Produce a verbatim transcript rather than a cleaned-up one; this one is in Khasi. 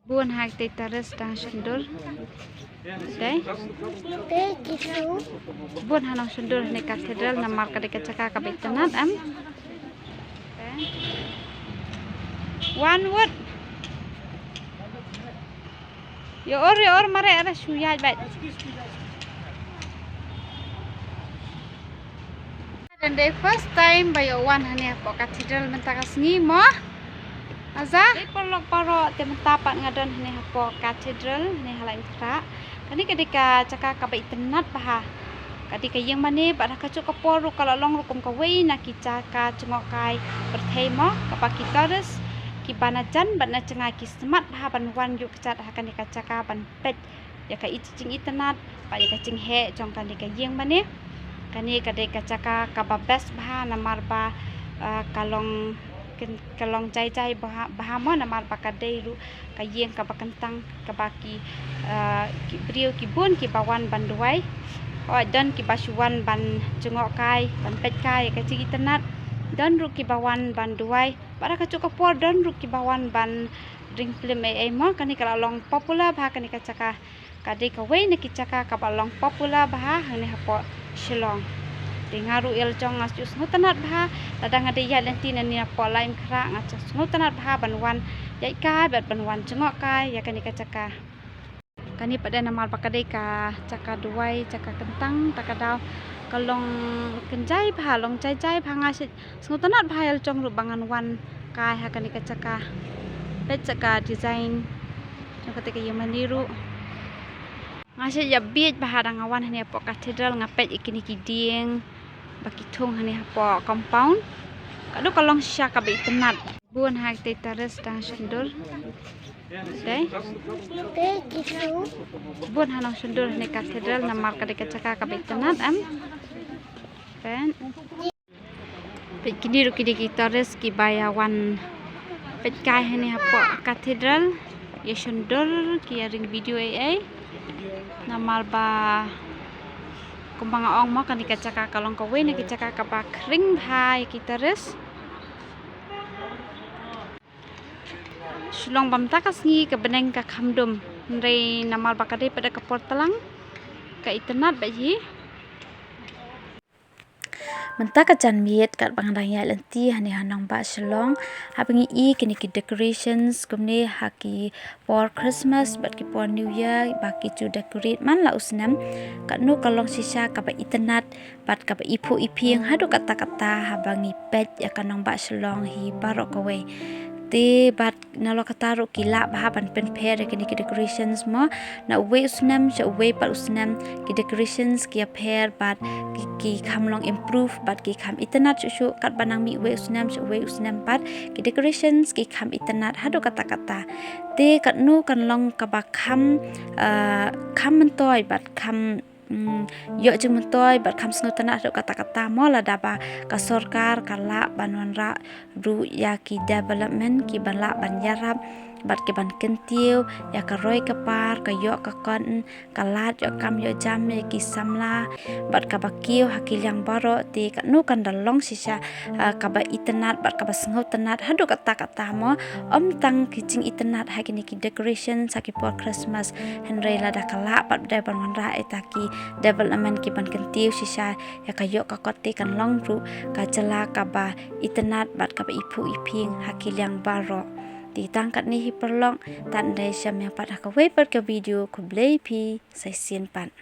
Bun ha kata terrace dang shon dur. Dei. Bun ha nong shon dur ne cathedral namar ka dei ka jaka kaba itynnad em. One wood. Ïa ur, ïa ur, mare, are shu ïaid bad. Dang dei first time ba ïa wan hangne hapoh cathedral mynta ka sngi mo. Aza, dei paralok baroh, te mynta pat nga don hangne hapoh cathedral hangne ha Laitumkhrah. Kane ka dei ka jaka kaba itynnad bha. Ka dei ka ïing mane bad ha kajuh ka por ruh ka la long rukom kawei na ki jaka jngohkai pyrthei mo, kaba ki tourist kiba na jan bad na jngai ki smat bha ban wan ïuh kjat ha kane ka jaka ban peit ïa ka i- jingitynnad bad ïa ka jingheh jong kane ka ïing mane. Kane ka dei ka jaka kaba best bha namar ba, ah, ka long, ka long jai jai bha, bha mo namar ba ka dei ruh ka ïing kaba kyntang kaba ki, ah, ki briew ki bun kiba wan ban duwai. Hooid, don kiba shu wan ban jngohkai, ban peitkai ïa ka jingitynnad. Don ruh kiba wan ban duwai. Bad ha kajuh ka por don ruh kiba wan ban ring film ei ei mo. Kane ka la long popular bha kane ka jaka. Ka dei kawei na ki jaka kaba long popular bha hangne hapoh Shillong. Te nga ruh ïa la jong nga ju sngewtynnad bha, lada nga dei ïaid lynti nangne hapoh Laitumkhrah nga ju sngewtynnad bha ban wan ïaid kai bad ban wan jngohkai ïa kane ka jaka. Kane pat dei namar ba ka dei ka jaka duwai, jaka kyntang, ta ka daw ka long kynjai bha, long jai jai bha, nga shu sngewtynnad bha ïa la jong ruh ba ngan wan kai ha kane ka jaka. Peit jaka design jong kata ka ïing mane ruh. Nga shu ïa bieit bha da nga wan hangne hapoh cathedral, nga peit ïa kine ki dieng ba ki thung hangne hapoh compound. Ka dei ka long shisha kaba itynnad. Bun ha kata terrace dang shon dur. Dei. Bun ha nong shon dur hangne cathedral namar ka dei ka jaka kaba itynnad em. Peit. Peit kine ruh ki dei ki tourist kiba ïa wan peitkai hangne hapoh cathedral. Ïa shon dur ki ïa ring video ei ei. Namar ba kumba nga ong mo kane ka jaka ka long kawei na ki jaka kaba khring bha ïa ki tourist. Shu long ba mynta ka sngi ka bneng ka kham dum. Hynrei namar ba ka dei pat da ka por tlang ka itynnad bha hi. Mynta ka janmiet katba nga dang ïaid lynti hangne ha nongbah Shillong, haba ngi i kine ki decorations kumne ha ki por Christmas bad ki por New Year ba ki ju decorate man la u snem, katno ka long shisha kaba itynnad bad kaba iphuh iphieng haduh katta katta haba ngi peit ïa ka nongbah Shillong hi baroh kawei. Te bad nalor kata ruh ki lah bha ban pynpher ïa kine ki decorations mo. Na uwei u snem sha uwei pat u snem ki decorations ki ïapher bad ki, ki kham long improve bad ki kham itynnad shuh shuh, katba nang mih uwei u snem sha uwei u snem pat ki decorations ki kham itynnad haduh katta katta. Te katno kan long kaba kham, ah, kham myntoi bad kham mm, ïoh jingmyntoi bad kham sngewtynnad haduh katta katta mo lada ba ka sorkar ka lah ban wanrah ruh ïa ki development kiban lah ban ïarap bad kiban kyntiew ïa ka roi ka par, ka ïoh ka kot, ka lad ïoh kam ïoh jam ïa ki samla bad kaba kiew ha ki liang baroh. Te katno kan da long shisha, ah, kaba itynnad bad kaba sngewtynnad haduh katta katta mo. Ym tang ki jingitynnad ha kine ki decorations ha ki por Christmas, hynrei lada ka lah pat dei ban wanrah ïa kita ki development kiban kyntiew shisha ïa ka ïoh ka kot, te kan long ruh ka jylla kaba itynnad bad kaba iphuh iphieng ha ki liang baroh. Te tang katne hi paralok, tad nda shem ïa pat ha kawei pat ka video. Khublei phi, sa shisien pat.